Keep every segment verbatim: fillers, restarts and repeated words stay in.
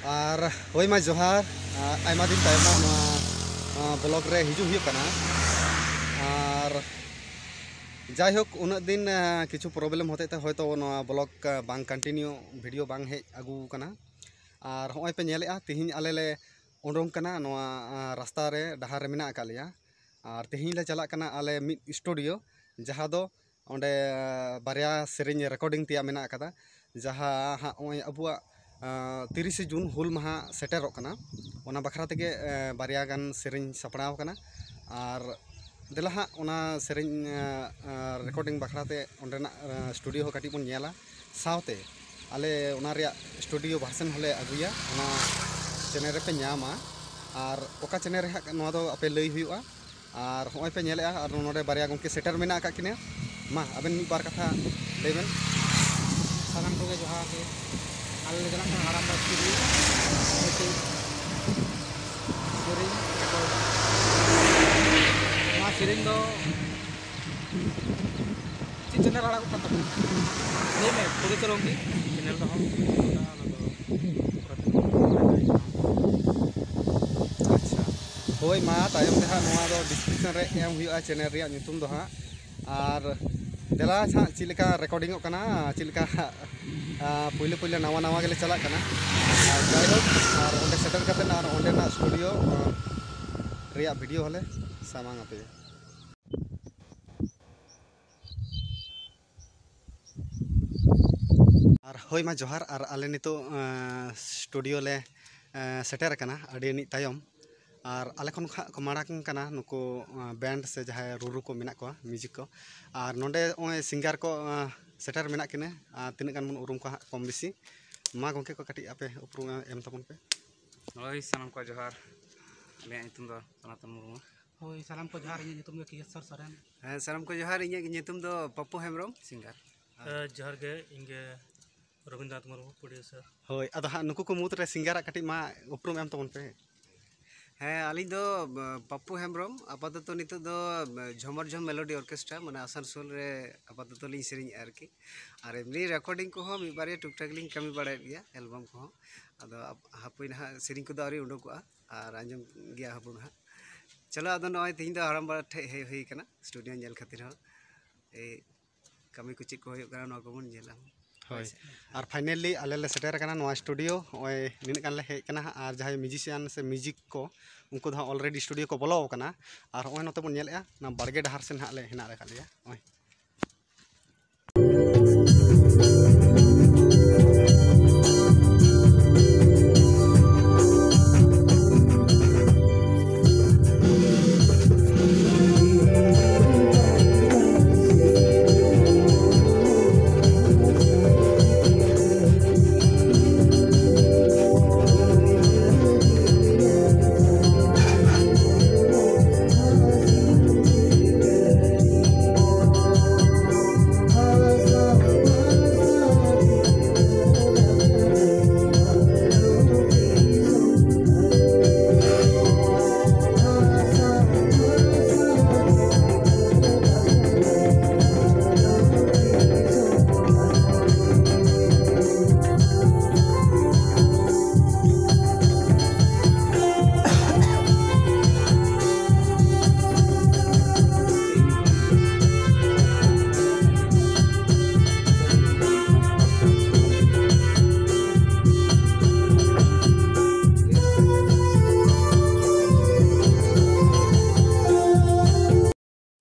ᱟᱨ ᱦᱳᱭ ᱢᱟ ᱡᱚᱦᱟᱨ᱾ ᱟ, ᱟᱭᱢᱟ ᱫᱤᱱ ᱛᱟᱭᱚᱢ ᱱᱚᱣᱟ, ᱟ, ᱵᱞᱚᱜ ᱨᱮ ᱦᱤᱡᱩᱜ ᱦᱩᱭᱩᱜ ᱠᱟᱱᱟ᱾ ᱟᱨ ᱡᱟᱭᱦᱳᱠ, ᱩᱱᱟᱹᱜ ᱫᱤᱱ, ᱟ, ᱠᱤᱪᱷᱩ ᱯᱨᱚᱵᱞᱮᱢ ᱦᱚᱛᱮᱡ ᱛᱮ ᱦᱚᱭᱛᱳ ᱱᱚᱣᱟ ᱵᱞᱚᱜ, ᱟ, ᱵᱟᱝ ᱠᱚᱱᱴᱤᱱᱤᱭᱩ ᱵᱷᱤᱰᱤᱭᱳ ᱵᱟᱝ ᱦᱮᱡ ᱟᱹᱜᱩ ᱟᱠᱟᱱᱟ᱾ ᱟᱨ ᱦᱚᱸᱜᱼᱚᱭ ᱯᱮ ᱧᱮᱞᱮᱫᱼᱟ, ᱛᱮᱦᱮᱧ ᱟᱞᱮ ᱞᱮ ᱩᱰᱩᱝ ᱠᱟᱱᱟ ᱱᱚᱣᱟ, ᱟ, ᱨᱟᱥᱛᱟ ᱨᱮ, ᱰᱟᱦᱟᱨ ᱨᱮ ᱢᱮᱱᱟᱜ ᱟᱠᱟᱫ ᱞᱮᱭᱟ᱾ ᱟᱨ ᱛᱮᱦᱮᱧ ᱞᱮ ᱪᱟᱞᱟᱜ ᱠᱟᱱᱟ ᱟᱞᱮ ᱢᱤᱫ ᱥᱴᱩᱰᱤᱭᱳ, ᱡᱟᱦᱟᱸ ᱫᱚ ᱚᱸᱰᱮ, ᱟ, ᱵᱟᱨᱭᱟ ᱥᱮᱨᱮᱧ ᱨᱮᱠᱚᱨᱰᱤᱝ ᱛᱮᱭᱟᱜ ᱢᱮᱱᱟᱜ ᱟᱠᱟᱫᱟ, ᱡᱟᱦᱟᱸ ᱦᱟᱸᱜ ᱱᱚᱜᱼᱚᱭ ᱟᱵᱚᱣᱟᱜ, ᱟ, ᱛᱤᱨᱤᱥᱮ ᱡᱩᱱ ᱦᱩᱞ ᱢᱟᱦᱟ ᱥᱮᱴᱮᱨᱚᱜ ᱠᱟᱱᱟ᱾ ᱚᱱᱟ ᱵᱟᱠᱷᱨᱟ ᱛᱮᱜᱮ, ᱟ, ᱵᱟᱨᱭᱟ ᱜᱟᱱ ᱥᱮᱨᱮᱧ ᱥᱟᱯᱲᱟᱣ ᱟᱠᱟᱱᱟ᱾ ᱟᱨ ᱫᱮᱞᱟ ᱦᱟᱸᱜ ᱚᱱᱟ ᱥᱮᱨᱮᱧ, ᱟ, ᱟ, ᱨᱮᱠᱚᱨᱰᱤᱝ ᱵᱟᱠᱷᱨᱟ ᱛᱮ ᱚᱸᱰᱮᱱᱟᱜ, ᱟ, ᱥᱴᱩᱰᱤᱭᱳ ᱦᱚᱸ ᱠᱟᱹᱴᱤᱡ ᱵᱚᱱ ᱧᱮᱞᱟ᱾ ᱥᱟᱶᱛᱮ ᱟᱞᱮ ᱚᱱᱟ ᱨᱮᱭᱟᱜ ᱥᱴᱩᱰᱤᱭᱳ ᱵᱷᱟᱨᱥᱮᱱ ᱦᱚᱸᱞᱮ ᱟᱹᱜᱩᱭᱟ, ᱚᱱᱟ ᱪᱮᱱᱮᱞ ᱨᱮᱯᱮ ᱧᱟᱢᱟ᱾ ᱟᱨ ᱚᱠᱟ ᱪᱮᱱᱮᱞ ᱨᱮ ᱦᱟᱸᱜ ᱱᱚᱣᱟ ᱫᱚ ᱟᱯᱮ ᱞᱟᱹᱭ ᱦᱩᱭᱩᱜᱼᱟ᱾ ᱟᱨ ᱦᱚᱸᱜᱼᱚᱭ ᱯᱮ ᱧᱮᱞᱮᱫᱼᱟ, ᱟᱨ ᱱᱚᱰᱮ ᱵᱟᱨᱭᱟ ᱜᱚᱢᱠᱮ ᱥᱮᱴᱮᱨ ᱢᱮᱱᱟᱜ ᱟᱠᱟᱫ ᱠᱤᱱᱟ᱾ ᱢᱟ, ᱟᱵᱮᱱ ᱢᱤᱫ ᱵᱟᱨ ᱠᱟᱛᱷᱟ ᱞᱟᱹᱭ ᱵᱮᱱ᱾ ᱥᱟᱱᱟᱢ ᱠᱚᱜᱮ ᱡᱚᱦᱟᱨ ᱜᱮ᱾ ᱟᱞᱮ ᱞᱮ ᱪᱟᱞᱟᱜ ᱠᱟᱱᱟ ᱟᱨᱟᱢᱵᱟᱜᱽ ᱥᱴᱩᱰᱤᱭᱳ᱾ ᱢᱤᱫᱴᱤᱡ ᱥᱮᱨᱮᱧ ᱨᱮᱠᱚᱨᱰ᱾ ᱱᱚᱣᱟ ᱥᱮᱨᱮᱧ ᱫᱚ ᱪᱮᱫ ᱪᱮᱱᱮᱞ ᱟᱲᱟᱜᱚᱜ ᱠᱟᱱ ᱛᱟᱵᱚᱱᱟ? ᱞᱟᱹᱭ ᱢᱮ, ᱯᱚᱨᱤᱪᱟᱞᱚᱠ ᱜᱮ᱾ ᱪᱮᱱᱮᱞ ᱫᱚ ᱦᱚᱸ ᱚᱱᱟ ᱫᱚ ᱯᱩᱨᱟᱹ ᱟᱪᱪᱷᱟ, ᱦᱳᱭ, ᱢᱟ ᱛᱟᱭᱚᱢ ᱛᱮ ᱦᱟᱸᱜ ᱱᱚᱣᱟ ᱫᱚ ᱰᱤᱥᱠᱨᱤᱯᱥᱚᱱ ᱨᱮ ᱮᱢ ᱦᱩᱭᱩᱜᱼᱟ, ᱪᱮᱱᱮᱞ ᱨᱮᱭᱟᱜ ᱧᱩᱛᱩᱢ ᱫᱚ ᱦᱟᱸᱜ᱾ ᱟᱨ ᱫᱮᱞᱟ ᱦᱟᱸᱜ ᱪᱮᱫ ᱞᱮᱠᱟ ᱨᱮᱠᱚᱨᱰᱤᱝᱚᱜ ᱠᱟᱱᱟ, ᱪᱮᱫ ᱞᱮᱠᱟ ᱦᱟᱸᱜ, ᱟ, ᱯᱳᱭᱞᱳ ᱯᱳᱭᱞᱳ ᱱᱟᱣᱟ ᱱᱟᱣᱟ ᱜᱮᱞᱮ ᱪᱟᱞᱟᱜ ᱠᱟᱱᱟ᱾ ᱟᱨ ᱡᱟᱭᱦᱳᱠ, ᱟᱨ ᱚᱸᱰᱮ ᱥᱮᱴᱮᱨ ᱠᱟᱛᱮᱫ ᱟᱨ ᱚᱸᱰᱮᱱᱟᱜ ᱥᱴᱩᱰᱤᱭᱳ, ᱟ, ᱨᱮᱭᱟᱜ ᱵᱷᱤᱰᱤᱭᱳ ᱦᱚᱸᱞᱮ ᱥᱟᱢᱟᱝ ᱟᱯᱮᱭᱟ᱾ ᱟᱨ ᱦᱳᱭ ᱢᱟ ᱡᱚᱦᱟᱨ, ᱟᱨ ᱟᱞᱮ ᱱᱤᱛᱚᱜ, ᱮᱸ, ᱥᱴᱩᱰᱤᱭᱳ ᱞᱮ, ᱮᱸ, ᱥᱮᱴᱮᱨ ᱟᱠᱟᱱᱟ ᱟᱹᱰᱤ ᱟᱹᱱᱤᱡ ᱛᱟᱭᱚᱢ᱾ ᱟᱨ ᱟᱞᱮ ᱠᱷᱚᱱ ᱦᱟᱸᱜ ᱠᱚ ᱢᱟᱲᱟᱝ ᱠᱟᱱᱟ ᱱᱩᱠᱩ, ᱮᱸ, ᱵᱮᱱᱰ ᱥᱮ ᱡᱟᱦᱟᱸᱭ ᱨᱩᱨᱩ ᱠᱚ ᱢᱮᱱᱟᱜ ᱠᱚᱣᱟ, ᱢᱤᱭᱩᱡᱤᱠ ᱠᱚ᱾ ᱟᱨ ᱱᱚᱰᱮ ᱱᱚᱜᱼᱚᱭ ᱥᱤᱝᱜᱟᱨ ᱠᱚ, ᱮᱸ, ᱥᱮᱴᱮᱨ ᱢᱮᱱᱟᱜ ᱠᱤᱱᱟᱹ᱾ ᱟᱨ ᱛᱤᱱᱟᱹᱜ ᱜᱟᱱ ᱵᱚᱱ ᱩᱨᱩᱢ ᱠᱚᱣᱟ ᱦᱟᱸᱜ ᱠᱚᱢ ᱵᱮᱥᱤ᱾ ᱢᱟ ᱜᱚᱢᱠᱮ ᱠᱚ ᱠᱟᱹᱴᱤᱡ ᱟᱯᱮ ᱩᱯᱨᱩᱢ ᱮᱢ ᱛᱟᱵᱚᱱ ᱯᱮ᱾ ᱦᱳᱭ, ᱥᱟᱱᱟᱢ ᱠᱚ ᱡᱚᱦᱟᱨ᱾ ᱟᱞᱮᱭᱟᱜ ᱧᱩᱛᱩᱢ ᱫᱚ ᱥᱚᱱᱟᱛᱚᱱ ᱢᱩᱨᱢᱩ᱾ ᱦᱳᱭ, ᱥᱟᱱᱟᱢ ᱠᱚ ᱡᱚᱦᱟᱨ, ᱤᱧᱟᱹᱜ ᱧᱩᱛᱩᱢ ᱫᱚ ᱠᱤᱭᱮᱥᱚᱨ ᱥᱚᱨᱮᱱ᱾ ᱦᱮᱸ, ᱥᱟᱱᱟᱢ ᱠᱚ ᱡᱚᱦᱟᱨ, ᱤᱧᱟᱹᱜ ᱧᱩᱛᱩᱢ ᱫᱚ ᱯᱟᱯᱩ ᱦᱮᱢᱵᱨᱚᱢ, ᱥᱤᱝᱜᱟᱨ᱾ ᱦᱮᱸ, ᱡᱚᱦᱟᱨ ᱜᱮ, ᱤᱧ ᱜᱮ ᱨᱚᱵᱤᱱᱫᱨᱚᱱᱟᱛᱷ ᱢᱩᱨᱢᱩ, ᱯᱨᱚᱰᱭᱩᱥᱟᱨ᱾ ᱦᱳᱭ, ᱟᱫᱚ ᱦᱟᱸᱜ ᱱᱩᱠᱩ ᱠᱚ ᱢᱩᱫᱽ ᱨᱮ ᱥᱤᱝᱜᱟᱨᱟᱜ ᱠᱟᱹᱴᱤᱡ ᱢᱟ ᱩᱯᱨᱩᱢ ᱮᱢ ᱛᱟᱵᱚᱱ ᱯᱮ᱾ ᱦᱮᱸ, ᱟᱹᱞᱤᱧ ᱫᱚ ᱯᱟᱯᱯᱩ ᱦᱮᱢᱵᱨᱚᱢ, ᱟᱯᱟᱛᱚᱛᱚ ᱱᱤᱛᱚᱜ ᱫᱚ ᱡᱷᱚᱢᱚᱨ ᱡᱷᱚᱢ ᱢᱮᱞᱳᱰᱤ ᱚᱨᱠᱮᱥᱴᱨᱟ, ᱢᱟᱱᱮ ᱟᱥᱟᱱᱥᱳᱞ ᱨᱮ ᱟᱯᱟᱛᱚᱛᱚ ᱞᱤᱧ ᱥᱮᱨᱮᱧᱮᱫᱼᱟ ᱟᱨᱠᱤ᱾ ᱟᱨ ᱮᱢᱱᱤ ᱨᱮᱠᱚᱨᱰᱤᱝ ᱠᱚᱦᱚᱸ ᱢᱤᱫ ᱵᱟᱨᱭᱟ ᱴᱩᱠ ᱴᱟᱠ ᱞᱤᱧ ᱠᱟᱹᱢᱤ ᱵᱟᱲᱟᱭᱮᱫ ᱜᱮᱭᱟ ᱮᱞᱵᱟᱢ ᱠᱚᱦᱚᱸ᱾ ᱟᱫᱚ ᱦᱟᱯᱳᱭ ᱱᱟᱦᱟᱜ ᱥᱮᱨᱮᱧ ᱠᱚᱫᱚ ᱟᱹᱣᱨᱤ ᱩᱰᱩᱠᱚᱜᱼᱟ, ᱟᱨ ᱟᱸᱡᱚᱢ ᱜᱮᱭᱟ ᱦᱟᱵᱚᱱ ᱱᱟᱦᱟᱜ᱾ ᱪᱚᱞᱚ, ᱟᱫᱚ ᱱᱚᱜᱼᱚᱭ ᱛᱮᱦᱮᱧ ᱫᱚ ᱦᱟᱲᱟᱢ ᱵᱟ ᱴᱷᱮᱡ ᱦᱮᱡ ᱦᱩᱭ ᱠᱟᱱᱟ ᱥᱴᱩᱰᱤᱭᱳ ᱧᱮᱞ ᱠᱷᱟᱹᱛᱤᱨ ᱦᱚᱸ᱾ ᱮᱭ, ᱠᱟᱹᱢᱤ ᱠᱚ ᱪᱮᱫ ᱠᱚ ᱦᱩᱭᱩᱜ ᱠᱟᱱᱟ, ᱱᱚᱣᱟ ᱠᱚᱵᱚᱱ ᱧᱮᱞᱟ᱾ ᱦᱳᱭ᱾ ᱟᱨ ᱯᱷᱟᱭᱱᱮᱞᱤ ᱟᱞᱮ ᱞᱮ ᱥᱮᱴᱮᱨ ᱟᱠᱟᱱᱟ ᱱᱚᱣᱟ ᱥᱴᱩᱰᱤᱭᱳ᱾ ᱱᱚᱜᱼᱚᱭ ᱱᱤᱱᱟᱹᱜ ᱜᱟᱱ ᱞᱮ ᱦᱮᱡ ᱟᱠᱟᱱᱟ ᱦᱟᱸᱜ, ᱟᱨ ᱡᱟᱦᱟᱸᱭ ᱢᱤᱭᱩᱡᱤᱥᱤᱭᱟᱱ ᱥᱮ ᱢᱤᱭᱩᱡᱤᱠ ᱠᱚ, ᱩᱱᱠᱩ ᱫᱚ ᱦᱟᱸᱜ ᱚᱞᱨᱮᱰᱤ ᱥᱴᱩᱰᱤᱭᱳ ᱠᱚ ᱵᱚᱞᱚ ᱟᱠᱟᱱᱟ᱾ ᱟᱨ ᱱᱚᱜᱼᱚᱭ ᱱᱚᱛᱮ ᱵᱚᱱ ᱧᱮᱞᱮᱫᱼᱟ, ᱚᱱᱟ ᱵᱟᱲᱜᱮ ᱰᱟᱦᱟᱨ ᱥᱮᱱ ᱦᱟᱸᱜ ᱞᱮ ᱦᱮᱱᱟᱜ ᱟᱠᱟᱫ ᱞᱮᱭᱟ᱾ ᱱᱚᱜᱼᱚᱭ᱾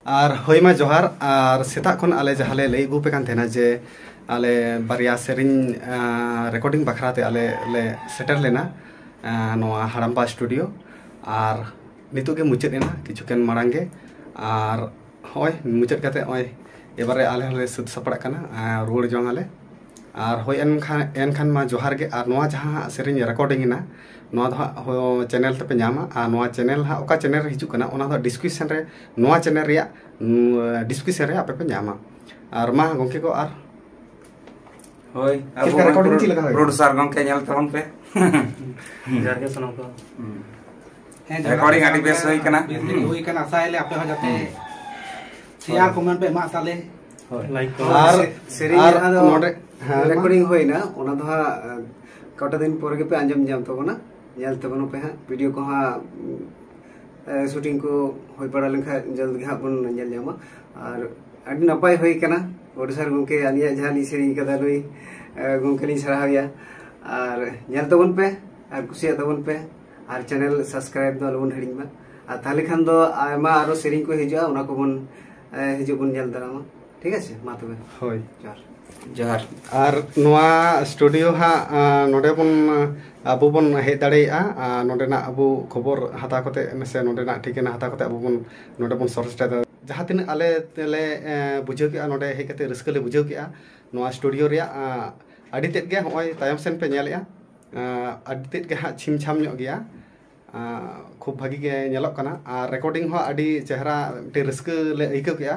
ᱟᱨ ᱦᱳᱭ ᱢᱟ ᱡᱚᱦᱟᱨ, ᱟᱨ ᱥᱮᱛᱟᱜ ᱠᱷᱚᱱ ᱟᱞᱮ ᱡᱟᱦᱟᱸ ᱞᱮ ᱞᱟᱹᱭ ᱟᱹᱜᱩ ᱟᱯᱮ ᱠᱟᱱ ᱛᱟᱦᱮᱱᱟ ᱡᱮ ᱟᱞᱮ ᱵᱟᱨᱭᱟ ᱥᱮᱨᱮᱧ, ᱟᱸ, ᱨᱮᱠᱚᱨᱰᱤᱝ ᱵᱟᱠᱷᱨᱟ ᱛᱮ ᱟᱞᱮ ᱞᱮ ᱥᱮᱴᱮᱨ ᱞᱮᱱᱟ, ᱟᱸ, ᱱᱚᱣᱟ ᱦᱟᱲᱟᱢᱵᱟ ᱥᱴᱩᱰᱤᱭᱳ᱾ ᱟᱨ ᱱᱤᱛᱚᱜ ᱜᱮ ᱢᱩᱪᱟᱹᱫ ᱮᱱᱟ, ᱠᱤᱪᱷᱩ ᱠᱷᱚᱱ ᱢᱟᱲᱟᱝ ᱜᱮ᱾ ᱟᱨ ᱦᱚᱸᱜᱼᱚᱭ ᱢᱩᱪᱟᱹᱫ ᱠᱟᱛᱮ ᱱᱚᱜᱼᱚᱭ ᱮᱵᱟᱨᱮ ᱟᱞᱮ ᱦᱚᱸᱞᱮ ᱥᱟᱹᱛ ᱥᱟᱯᱲᱟᱜ ᱠᱟᱱᱟ, ᱟᱨ ᱨᱩᱣᱟᱹᱲ ᱡᱚᱝ ᱟᱞᱮ᱾ ᱟᱨ ᱦᱳᱭ, ᱮᱱᱠᱷᱟᱱ, ᱮᱱᱠᱷᱟᱱ ᱢᱟ ᱡᱚᱦᱟᱨ ᱜᱮ᱾ ᱟᱨ ᱱᱚᱣᱟ ᱡᱟᱦᱟᱸ ᱦᱟᱸᱜ ᱥᱮᱨᱮᱧ ᱨᱮᱠᱚᱨᱰᱤᱝ ᱮᱱᱟ, ᱱᱚᱣᱟ ᱫᱚ ᱦᱟᱸᱜ ᱦᱚ-, ᱪᱮᱱᱮᱞ ᱛᱮᱯᱮ ᱧᱟᱢᱟ᱾ ᱟᱨ ᱱᱚᱣᱟ ᱪᱮᱱᱮᱞ ᱦᱟᱸᱜ ᱚᱠᱟ ᱪᱮᱱᱮᱞ ᱨᱮ ᱦᱤᱡᱩᱜ ᱠᱟᱱᱟ, ᱚᱱᱟ ᱫᱚ ᱰᱤᱥᱠᱨᱤᱯᱥᱚᱱ ᱨᱮ, ᱱᱚᱣᱟ ᱪᱮᱱᱮᱞ ᱨᱮᱭᱟᱜ, ᱩᱸ, ᱰᱤᱥᱠᱨᱤᱯᱥᱚᱱ ᱨᱮ ᱟᱯᱮ ᱯᱮ ᱧᱟᱢᱟ᱾ ᱟᱨ ᱢᱟ ᱜᱚᱢᱠᱮ ᱠᱚ, ᱟᱨ ᱦᱳᱭ, ᱪᱮᱫ ᱟᱵᱚ ᱞᱮᱠᱟ ᱨᱮᱠᱚᱨᱰᱤᱝ, ᱪᱮᱫ ᱞᱮᱠᱟ ᱦᱩᱭᱩᱜᱼᱟ? ᱯᱨᱚᱰᱩᱥᱟᱨ ᱜᱚᱢᱠᱮ, ᱧᱮᱞ ᱛᱟᱵᱚᱱ ᱯᱮ᱾ ᱡᱚᱦᱟᱨ ᱜᱮ ᱥᱟᱱᱟᱢ ᱠᱚ᱾ ᱦᱩᱸ᱾ ᱦᱮᱸ, ᱡᱟᱦᱟᱸ ᱨᱮᱠᱚᱨᱰᱤᱝ ᱞᱮᱠᱟ ᱟᱹᱰᱤ ᱵᱮᱥ ᱦᱩᱭ ᱠᱟᱱᱟ᱾ ᱵᱮᱥ ᱜᱮ ᱦᱩᱭ ᱠᱟᱱᱟ, ᱟᱥᱟᱭᱟᱞᱮ ᱟᱯᱮ ᱦᱚᱸ ᱡᱟᱛᱮ ᱥᱮᱭᱟᱨ ᱠᱚᱢᱮᱱᱴ ᱯᱮ ᱮᱢᱟᱜ ᱛᱟᱞᱮ᱾ ᱦᱳᱭ᱾ ᱞᱟᱭᱤᱠ ᱠᱚ᱾ ᱟᱨ ᱥᱮ-, ᱥᱮᱨᱮᱧ ᱟᱨ ᱡᱟᱦᱟᱸ ᱫᱚ ᱱᱚᱰᱮ, ᱦᱮᱸ, ᱢᱟ᱾ ᱨᱮᱠᱚᱨᱰᱤᱝ ᱦᱩᱭᱱᱟ, ᱚᱱᱟ ᱫᱚ ᱦᱟᱸᱜ, ᱮ, ᱠᱚᱴᱟ ᱫᱤᱱ ᱯᱚᱨ ᱜᱮᱯᱮ ᱟᱸᱡᱚᱢ ᱧᱟᱢ ᱛᱟᱵᱚᱱᱟ, ᱧᱮᱞ ᱛᱟᱵᱚᱱ ᱯᱮ ᱦᱟᱸᱜ᱾ ᱵᱷᱤᱰᱤᱭᱳ ᱠᱚ ᱦᱟᱸᱜ, ᱮ, ᱥᱩᱴᱤᱝ ᱠᱚ ᱦᱩᱭ ᱵᱟᱲᱟ ᱞᱮᱱᱠᱷᱟᱱ ᱡᱚᱞᱫ ᱜᱮ ᱦᱟᱸᱜ ᱵᱚᱱ ᱧᱮᱞ ᱧᱟᱢᱟ᱾ ᱟᱨ ᱟᱹᱰᱤ ᱱᱟᱯᱟᱭ ᱦᱩᱭ ᱠᱟᱱᱟ᱾ ᱯᱨᱚᱰᱩᱥᱟᱨ ᱜᱚᱢᱠᱮ ᱟᱹᱞᱤᱧᱟᱜ ᱡᱟᱦᱟᱸ ᱞᱤᱧ ᱥᱮᱨᱮᱧ ᱠᱟᱫᱟ, ᱱᱩᱭ, ᱮ, ᱜᱚᱢᱠᱮ ᱞᱤᱧ ᱥᱟᱨᱦᱟᱣᱮᱭᱟ᱾ ᱟᱨ ᱧᱮᱞ ᱛᱟᱵᱚᱱ ᱯᱮ ᱟᱨ ᱠᱩᱥᱤᱭᱟᱜ ᱛᱟᱵᱚᱱ ᱯᱮ᱾ ᱟᱨ ᱪᱮᱱᱮᱞ ᱥᱟᱵᱥᱠᱨᱟᱭᱤᱵ ᱫᱚ ᱟᱞᱚᱵᱚᱱ ᱦᱤᱲᱤᱧ ᱢᱟ᱾ ᱟᱨ ᱛᱟᱦᱚᱞᱮ ᱠᱷᱟᱱ ᱫᱚ ᱟᱭᱢᱟ ᱟᱨᱚ ᱥᱮᱨᱮᱧ ᱠᱚ ᱦᱤᱡᱩᱜᱼᱟ, ᱚᱱᱟ ᱠᱚᱵᱚᱱ, ᱮ, ᱦᱤᱡᱩᱜ ᱵᱚᱱ ᱧᱮᱞ ᱫᱟᱨᱟᱢᱟ᱾ ᱴᱷᱤᱠ ᱟᱪᱷᱮ, ᱢᱟ ᱛᱚᱵᱮ᱾ ᱦᱳᱭ᱾ ᱡᱚᱦᱟᱨ᱾ ᱡᱚᱦᱟᱨ᱾ ᱟᱨ ᱱᱚᱣᱟ ᱥᱴᱩᱰᱤᱭᱳ ᱦᱟᱸᱜ, ᱟ, ᱱᱚᱰᱮ ᱵᱚᱱ, ᱟ, ᱟᱵᱚ ᱵᱚᱱ ᱦᱮᱡ ᱫᱟᱲᱮᱭᱟᱜᱼᱟ᱾ ᱟ, ᱱᱚᱰᱮᱱᱟᱜ ᱟᱵᱚ ᱠᱷᱚᱵᱚᱨ ᱦᱟᱛᱟᱣ ᱠᱟᱛᱮ ᱥᱮ ᱱᱚᱰᱮᱱᱟᱜ ᱴᱷᱤᱠᱟᱹᱱᱟ ᱦᱟᱛᱟᱣ ᱠᱟᱛᱮ ᱟᱵᱚ ᱵᱚᱱ ᱱᱚᱰᱮ ᱵᱚᱱ ᱥᱚᱨᱪ ᱫᱟᱲᱮᱭᱟᱜᱼᱟ᱾ ᱡᱟᱦᱟᱸ ᱛᱤᱱᱟᱹᱜ ᱟᱞᱮ ᱞᱮ, ᱮ, ᱵᱩᱡᱷᱟᱹᱣ ᱠᱮᱜᱼᱟ, ᱱᱚᱰᱮ ᱦᱮᱡ ᱠᱟᱛᱮ ᱨᱟᱹᱥᱠᱟᱹ ᱞᱮ ᱵᱩᱡᱷᱟᱹᱣ ᱠᱮᱜᱼᱟ᱾ ᱱᱚᱣᱟ ᱥᱴᱩᱰᱤᱭᱳ ᱨᱮᱭᱟᱜ, ᱟ, ᱟᱹᱰᱤ ᱛᱮᱫ ᱜᱮ ᱦᱚᱸᱜᱼᱚᱭ ᱛᱟᱭᱚᱢ ᱥᱮᱱ ᱯᱮ ᱧᱮᱞᱮᱜᱼᱟ, ᱟ, ᱟᱹᱰᱤ ᱛᱮᱫ ᱜᱮ ᱦᱟᱸᱜ ᱪᱷᱤᱢ ᱪᱷᱟᱢ ᱧᱚᱜ ᱜᱮᱭᱟ᱾ ᱟ, ᱠᱷᱩᱵ ᱵᱷᱟᱹᱜᱤ ᱜᱮ ᱧᱮᱞᱚᱜ ᱠᱟᱱᱟ᱾ ᱟᱨ ᱨᱮᱠᱚᱨᱰᱤᱝ ᱦᱚᱸ ᱟᱹᱰᱤ ᱪᱮᱦᱨᱟ, ᱢᱤᱫᱴᱮᱱ ᱨᱟᱹᱥᱠᱟᱹ ᱞᱮ ᱟᱹᱭᱠᱟᱹᱣ ᱠᱮᱜᱼᱟ᱾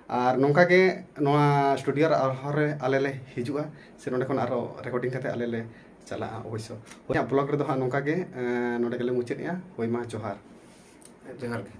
ᱟᱨ ᱱᱚᱝᱠᱟ ᱜᱮ ᱱᱚᱣᱟ ᱥᱴᱩᱰᱤᱭᱳ ᱨᱮ ᱟᱨᱦᱚᱸ ᱨᱮ ᱟᱞᱮ ᱞᱮ ᱦᱤᱡᱩᱜᱼᱟ, ᱥᱮ ᱱᱚᱸᱰᱮ ᱠᱷᱚᱱ ᱟᱨᱚ ᱨᱮᱠᱚᱨᱰᱤᱝ ᱠᱟᱛᱮ ᱟᱞᱮ ᱞᱮ ᱪᱟᱞᱟᱜᱼᱟ ᱚᱵᱚᱥᱥᱚ᱾ ᱤᱧᱟᱹᱜ ᱵᱞᱚᱜ ᱨᱮᱫᱚ ᱦᱟᱸᱜ ᱱᱚᱝᱠᱟ ᱜᱮ, ᱮᱸ, ᱱᱚᱸᱰᱮ ᱜᱮᱞᱮ ᱢᱩᱪᱟᱹᱫᱮᱜᱼᱟ᱾ ᱦᱳᱭ ᱢᱟ, ᱡᱚᱦᱟᱨ᱾ ᱡᱚᱦᱟᱨ ᱜᱮ᱾